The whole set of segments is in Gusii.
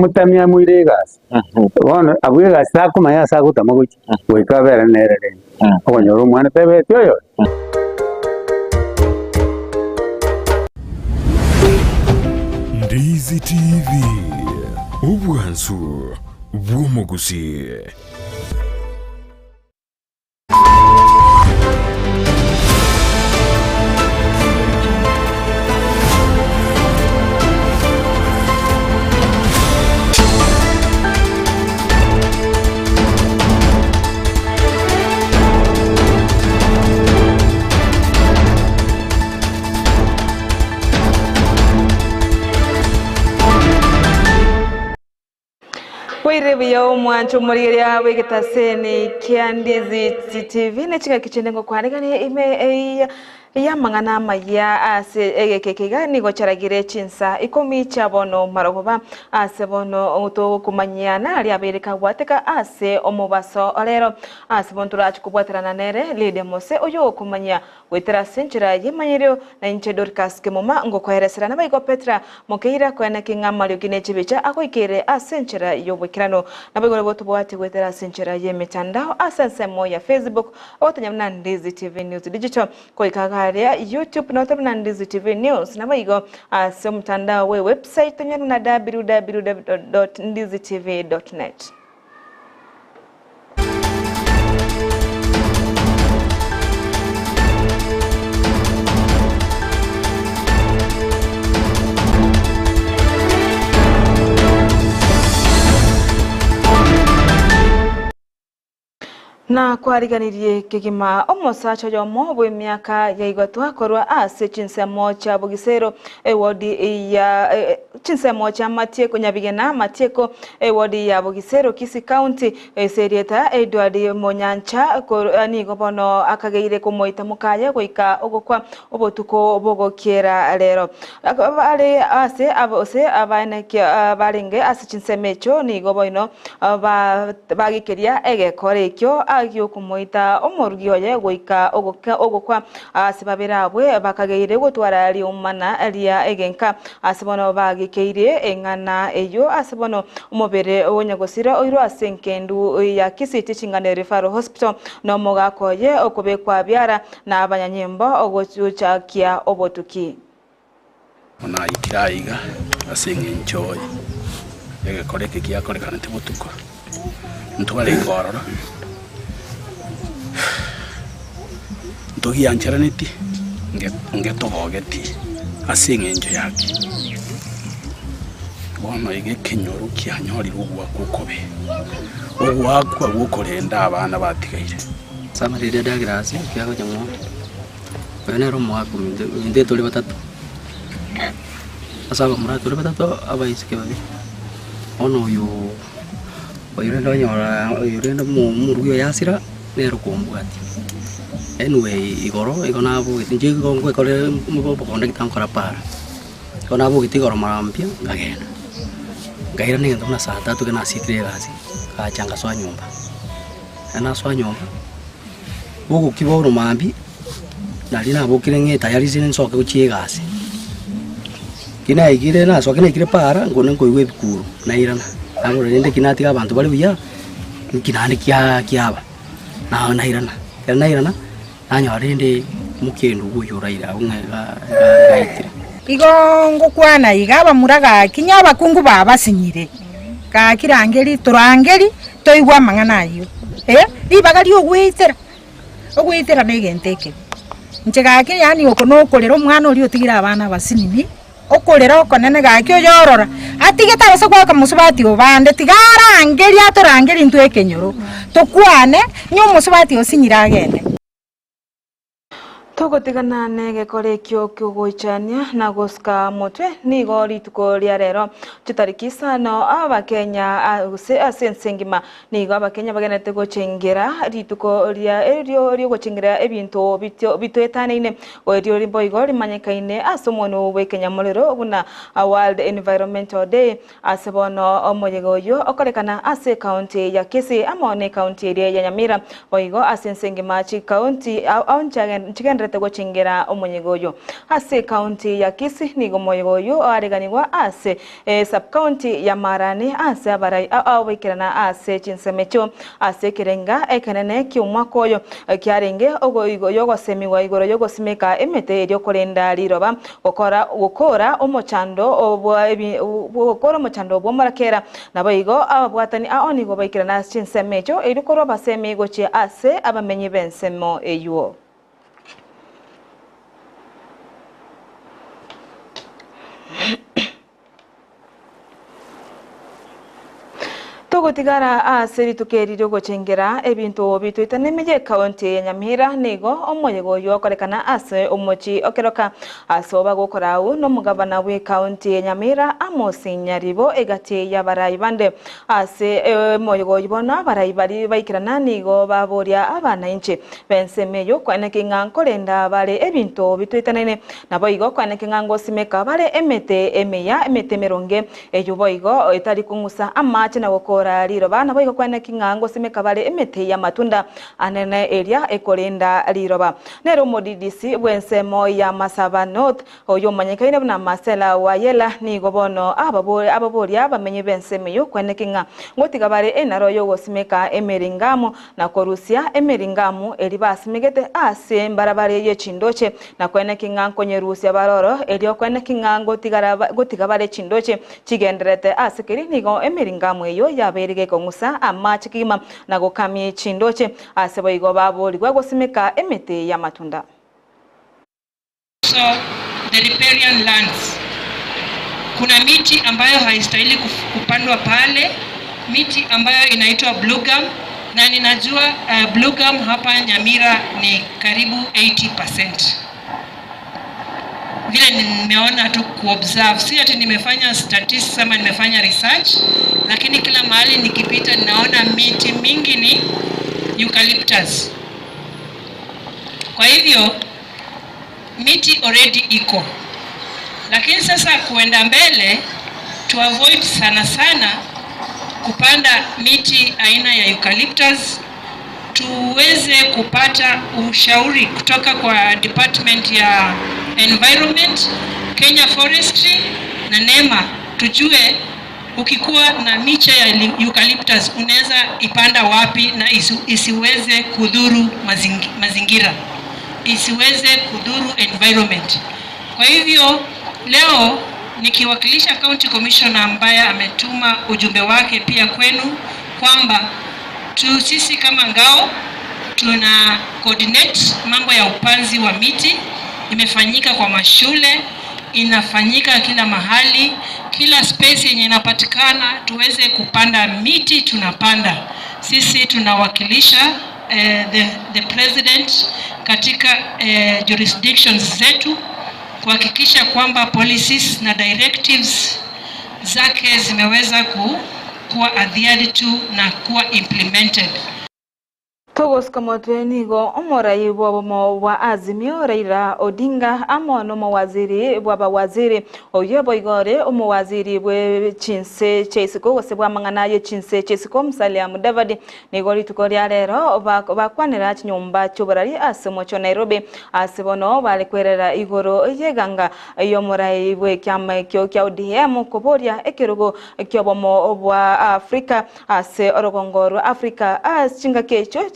Motamia amoire egasi, bono abwo egasi takomanya ase agotama gochia, goika abere nere rende. Okonyora omwana tebeti oyore. Ndizi TV, obwansu bw'omogusii. Boire buya omwancho omorigereria bw'egetaseni kia Ndizi TV ne chingaki chinde ngokwanigania ime eyia y'amang'ana amayia ase egeka eke iga nigo charagire chinsa ikomi chia bono marogoba ase bono togokomanyia naria abeire kagwateka ase omobaso orero ase bono torache kobwaterana nere Lydia Mose oyo okomanyia Goetera ase enchera y'emanyerio, na inche Dorcas Kemuma ngokoeresera naboigo Petra mokeira koeneki ng'a amariogi ne chibicha agoikeire ase enchera y'oboikeranu. Naboigo nabo tobwate goetera ase enchera y'emetandao ase ensemo ya Facebook ogotonya buna Ndizi TV News Digital goika igaria YouTube notore buna Ndizi TV News naboigo ase omotandao bwe website tonyore buna www.ndizitv.net. Na kwariganirie kegima omosacha oyomo bw'emiaka ya igatwa korwa ase chinsemo chia Bogisero, ewodi ya chinsemo chia Matieko Nyabigena Matieko, ewodi ya Bogisero, Kisii County, Ase erieta Edward Monyancha nigo bono akageire komoita mokaye goika ogokwa obotuko bogokiera rero. Bare ase gose abaenekia barenge ase chinsemo echio nigo bono bagikeria egekora ekio giokomoita omorugi oye goika ogokwa. Ase babere abwe bakageire gotwara riomana ria egenka. Ase bono bagikeirie eng'ana eyio, ase bono omobere o nyagosira oirwe ase engendu ya Kisii Teaching and Referral Hospital, na omogaka oye okobekwa biara na abanyanyimbo ogochakia obotuki. Bono aikire aiga ase eng'encho y'egekora eke giakorekanete botuko, ntwarenge ororo, ntogiancheraneti, ngetogogeti ase eng'encho yake. Bono iga ekenyoro kianyorire ogoakwa okobe, ogoakwa gwokorenda abana batigaire. Ase amarieta endagera ase kiagocha ng'ombe, oyo nere omogaka ominto ominto tore batato, ase abamura tore batato abaiseke babere, bono oyooo oyo rende onyora oyo rende omorugi oye asira. Nere okombwatia. Anyway, igoro igo nabogete inche igo ngoekorera oboconductor nkora para. Igo nabogete igoro mambia, nkagenda, nkairana egento buna saa tatu ekero nasiekire egasi, ngacha ngasoa nyomba. Ekero nasoa nyomba, bogokia bono mambia, naria nabokire ng'etayarisire nsoke gochia egasi. Ki naikire nasokia naikire para, nkone nkoigwa ebikuro, nairana, nabora rende ki natiga abanto bare buya. Nki naende kiaba, nao nairana, ekero nairana, nanyora rende omokendu oyo oraire abwo ng'a iga gaetire. Igo ngokwana iga, abamura gaki, onye abakungu babasinyire, gaki rangeri, torangeri toigwe amang'ana ayio, eh, ribaga ri'ogweitera, ogweitera na egento ekebe. Inche gaki yaani oko nokorera omwana oria otigire abana abasinini. Okorera okonene gaki oyorora, atige tabasa goaka mosubati obande, tiga arangerie atorangerie intwe ekenyoro, tokwane, onye omosubati osinyire agende. Togotigana negekora ekio kiogoichania na gosuka motwe nigo rituko ria rero chitariki isano abakenya gose ase ense engima Nigo Abakenya bagendererete gochengera rituko ria erio riogochengera ebinto bitoetaneine, erio boigo rimanyekaine ase omonwa bw'ekenyamorero buna World Environmental Day. Ase bono omoyega oyio okorekana ase ekaunti ya Kisii amo ne ekaunti eria ya Nyamira boigo ase ense engima chikaunti ao nchigendererete. bagendererete gochingera omoyega oyo. Ase ekaunti ya Kisii nigo omoyega oyio oareganigwa ase esub-county ya Marani ase abarai ao baikerana ase chinsemo echio ase ekerenga ekenene ki'omwaka oyo kiarenge yogosemigwa igoro y'ogosimeka emete erio korenda riroba gokora gokora omochando bwa gokora omochando bw'omorakera. Naboigo ababwatani ao nigo baikerana ase chinsemo echio erio korwa abasemi gochia ase abamenyi b'ensemo eyio. Togotigara ase rituko eri riogochengera ebinto bitoitane ime y'ekaunti ya Nyamira nigo omoyega oyio okorekana ase omochie o Keroka ase obagokora agwo nomogabana bw'ekaunti ya Nyamira Amos Nyaribo egati y'abarai bande. Ase omoyega oyio bono abarai baria baikerana nigo baboria abanainchi b'ensemo eyio kwaneki ng'a nkorenda bare ebinto bitoitanaine Naboigo kwaneke ng'a ngosimeka bare emete emiya, emete emeronge, eyio boigo etari kong'usa amache na gokoora riroba. Naboigo kwaneki ng'a ngosimeka bare emete y'amatunda anene eria ekorenda riroba. Nere omodidisi bw'ensemo ya Masaba North, oyomanyekaine buna Marcella Wayela, nigo bono ababoria abamenyi b'ensemo eyio kwaneki ng'a ngotiga bare enaro y'ogosimeka emeringamu na korusia emeringamu eria basimegete ase mbarabare ye chindoche, Na kwene ki ng'a nkonyerusia baroro, erio kwene ki ng'a ngotigara gotiga bare chindoche chigendererete ase keri, nigo emeringamu eyio yabeire gekong'usa amache kegima na gokamia chindoche, ase boigo baboorigwe gosimeka emete y'amatunda. So the riparian lands. Kuna miti ambayo haistahili kupandwa pale, miti ambayo inaitwa blue gum, na ninajua uh, blue gum hapa Nyamira ni karibu 80%. Vile nimeona tu kuobserve, si ati nimefanya statistics ama nimefanya research, lakini kila mahali nikipita ninaona miti mingi ni eucalyptus. Kwa hivyo miti already iko, lakini sasa kuenda mbele to avoid sana sana kupanda miti aina ya eucalyptus, tuweze kupata ushauri kutoka kwa department ya environment, Kenya Forestry na NEMA, tujue ukikuwa na miche ya eucalyptus unaweza ipanda wapi na isiweze kudhuru mazingira, isiweze kudhuru environment. Kwa hivyo leo nikiwakilisha County Commissioner ambaye ametuma ujumbe wake pia kwenu kwamba tu sisi kama ngao tuna coordinate mambo ya upanzi wa miti imefanyika kwa mashule, inafanyika kila mahali, kila space yenye inapatikana tuweze kupanda miti tunapanda. Sisi tunawakilisha eh, the, the president katika eh, jurisdictions zetu kuhakikisha kwamba policies na directives zake zimeweza ku, kuwa adhered to na kuwa implemented. Togosika motwe nigo omorai bw'obomo bwa Azimio Raila Odinga amo nomowaziri bw'abawaziri oyio boigo ore omowaziri bwe chinse chia isiko gose bw'amang'ana ye chinse chia isiko Musalia Mudavadi nigo rituko ria rero bakwanera chinyomba chi'oborari ase omochie o Nairobi ase bono bare kwerera igoro y'eganga y'omorai bw'ekiama ekio kia ODM koboria ekerogo ki'obomo bwa Afrika Ase orogongo rwa Afrika ase chingaki echio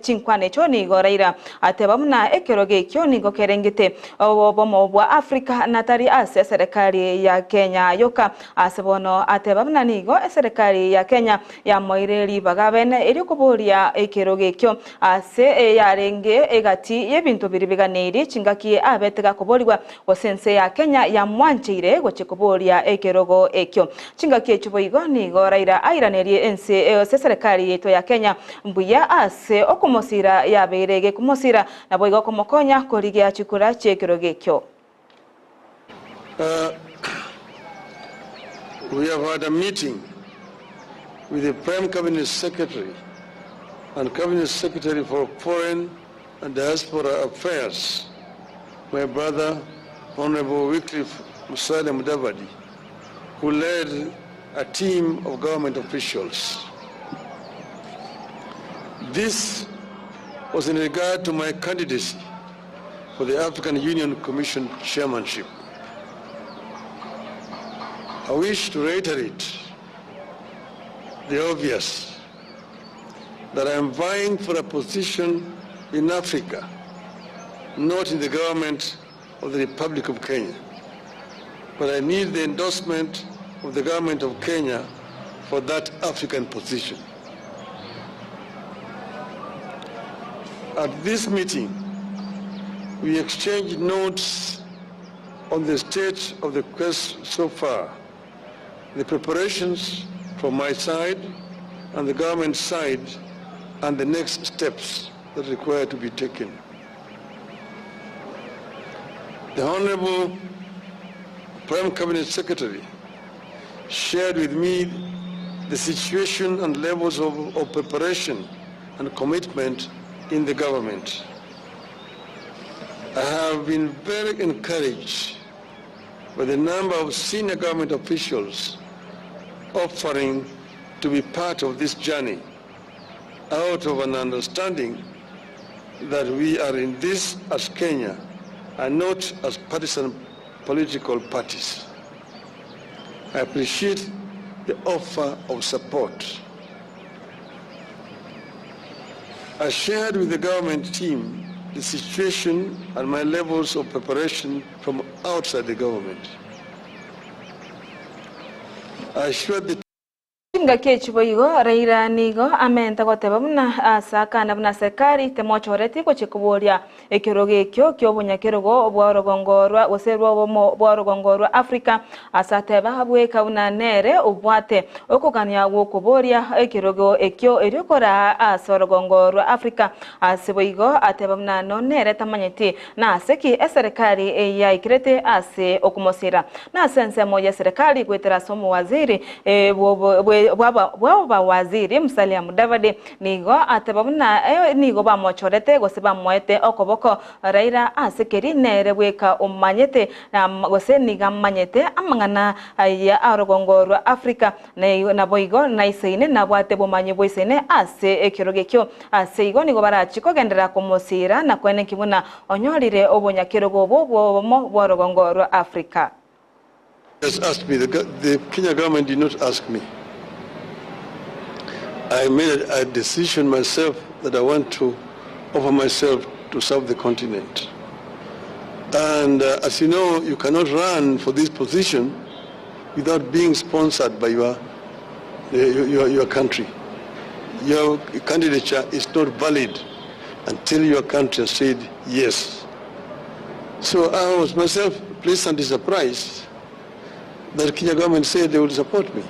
chinkwana echio nigo Raila ateba buna ekerogo ekio nigo kerengete obomo bwa Afrika na tari ase eserekari ya Kenya yoka. Ase bono ateba buna nigo eserekari ya Kenya yamoire ribaga bene erio koboria ekerogo ekio ase yarenge egati yebinto biria biganeirie chingaki abete gakoborigwa Gose ense ya Kenya yamwancheire gochia koboria ekerogo ekio. Chingaki echio boigo nigo Raila airanerie ense gose eserekari yaito ya Kenya mbuya ase okomosira yabeire gekomosira naboigo komokonya korigia chikura chi'ekerogo ekio. We have had a meeting with the Prime Cabinet Secretary and Cabinet Secretary for Foreign and Diaspora Affairs, my brother Honorable Wycliffe Musalia Mudavadi, who led a team of government officials. This was in regard to my candidacy for the African Union Commission chairmanship. I wish to reiterate the obvious that I am vying for a position in Africa, not in the government of the Republic of Kenya. But I need the endorsement of the government of Kenya for that African position. At this meeting, we exchanged notes on the state of the quest so far, the preparations from my side and the government side, and the next steps that require to be taken. The Honorable Prime Cabinet Secretary shared with me the situation and levels of, of preparation and commitment in the government. I have been very encouraged by the number of senior government officials offering to be part of this journey out of an understanding that we are in this as Kenya and not as partisan political parties. I appreciate the offer of support. I shared with the government team the situation and my levels of preparation from outside the government. I assured the Chingaki echi boigo Raila nigo amente goteba buna ase akana buna serikali temochoreti gochia koboria ekerogo ekio kia obonyakerogo bwa orogongo rwa gose rwa obomo bwa orogongo rwa Africa ase ateba bweka buna nere obwate okogania gwokoboria ekerogo ekio erio koraa ase orogongo rwa Africa ase boigo ateba buna no nere tamanyeti na ase ki eserikali yaikirete ase okomosira na ase ensemo ya serikali gwetera ase omowaziri bwabo bawaziri Musalia Mudavadi nigo ateba buna nigo bamochorete gose bamoete okoboko Raila ase keri nere bweka omanyete gose nigo amanyete amang'ana ya orogongo rwa Africa naboigo naisaine nabwate bomanyi bwaisaine ase ekerogo ekio ase igo nigo barachi kogenderera komosira na kweneki buna onyorire obonyakerogo obo bwobomo bwa orogongo rwa Africa. Has asked me, the, the Kenya government did not ask me. I made a decision myself that I want to offer myself to serve the continent. And as you know, you cannot run for this position without being sponsored by your, your, your country. Your candidature is not valid until your country has said yes. So I was myself pleasantly surprised that Kenya government said they would support me.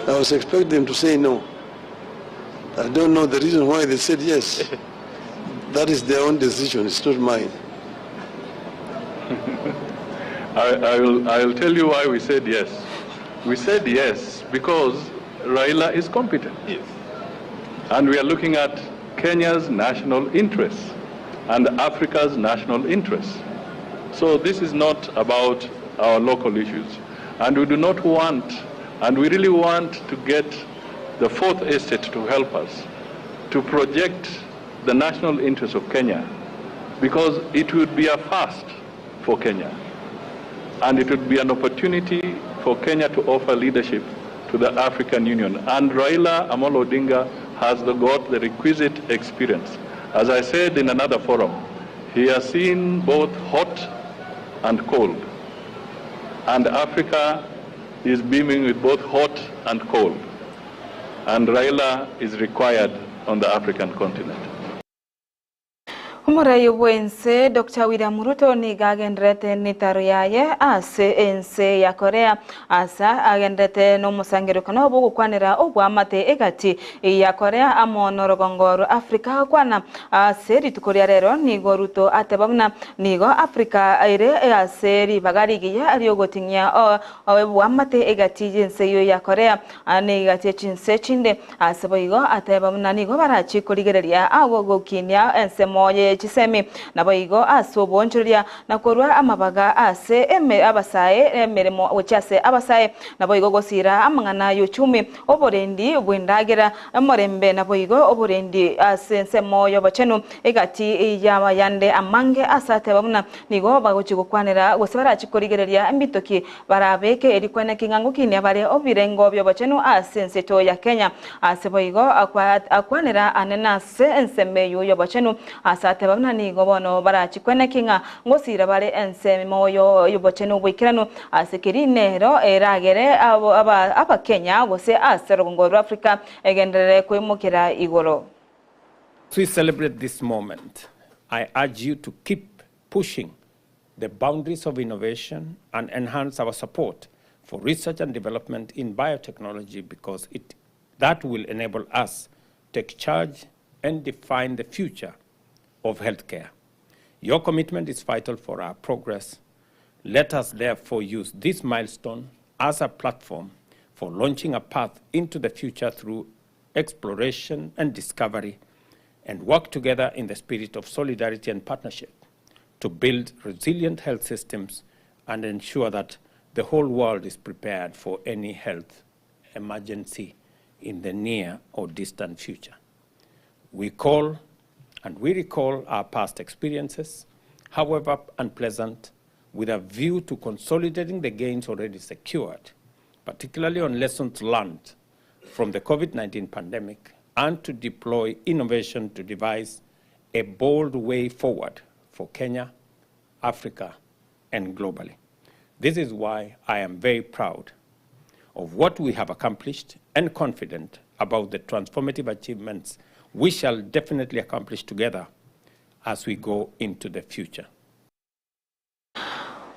I was expecting them to say no. I don't know the reason why they said yes. That is their own decision, it's not mine. I, will, I will tell you why we said yes. We said yes because Raila is competent. Yes. And we are looking at Kenya's national interests and Africa's national interests. So this is not about our local issues. And we do not want, and we really want to get the fourth estate to help us to project the national interest of Kenya, because it would be a first for Kenya. And it would be an opportunity for Kenya to offer leadership to the African Union. And Raila Amolo Odinga has the, got the requisite experience. As I said in another forum, he has seen both hot and cold. And Africa is beaming with both hot and cold. And Raila is required on the African continent. Omorai bwense Dr. William Ruto nigo agenderete nitaro yaye ase ense ya Korea asa agenderete n'omosangererukano obogokwanera obwamate egati ya Korea amo n'orogongo rwa Africa kwana ase rituko ria rero nigo Ruto ateba buna nigo Africa ere ase ribaga rigiya riogoting'ia obwamate egati y'ense eyo ya Korea na egati chinse chinde ase boigo ateba buna nigo barachi korigereria ago gokinia ensemo ye chisemi naboigo ase oboonchoreria na korwa amabaga ase eme abasae emeremo gochia ase abasae naboigo gosira amang'ana y'uchumi, oborendi bw'endagera, omorembe naboigo oborendi ase ensemo y'obochenu egati y'amayande amange ase ateba buna nigo bagochia gokwanera gose barachie korigereria embitoki barabeke erio kweneki ng'a ngokinia bare obirengo bi'obochenu ase enseto ya Kenya. Ase boigo akwanera anene ase ensemo eyio y'obochenu, ase ateba buna nigo bono barachie kweneki ng'a ngosiira bare ensemo y'obochenu boikeranu ase keri nero eragere Abakenya gose ase orogongo rw'Afrika egenderere koimokera igoro. As we celebrate this moment, I urge you to keep pushing the boundaries of innovation and enhance our support for research and development in biotechnology because it, that will enable us take charge and define the future of healthcare. Your commitment is vital for our progress. Let us therefore use this milestone as a platform for launching a path into the future through exploration and discovery and work together in the spirit of solidarity and partnership to build resilient health systems and ensure that the whole world is prepared for any health emergency in the near or distant future. We call and we recall our past experiences, however unpleasant, with a view to consolidating the gains already secured, particularly on lessons learned from the COVID 19 pandemic, and to deploy innovation to devise a bold way forward for Kenya, Africa, and globally. This is why I am very proud of what we have accomplished and confident about the transformative achievements we shall definitely accomplish together as we go into the future.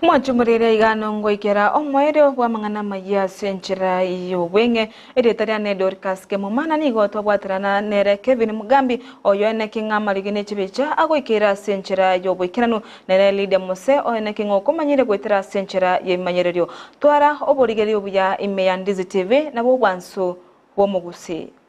Mwanchumorere iga nongoikera omoerio bw'amang'ana amayia ase enchera y'obweng'e. Erieta riane Dorcas Kemuma na nigo twabwaterana nere Kevin Mugambi oyo eneki ng'a amarigi ne chibicha agoikeire ase enchera y'oboikeranu. Nere Lydia Mose oyo eneki ng'a okomanyire goetera ase enchera y'ebimanyererio. Twara oborigereria obuya ime ya Ndizi TV nabwo obwansu bw'omogusii.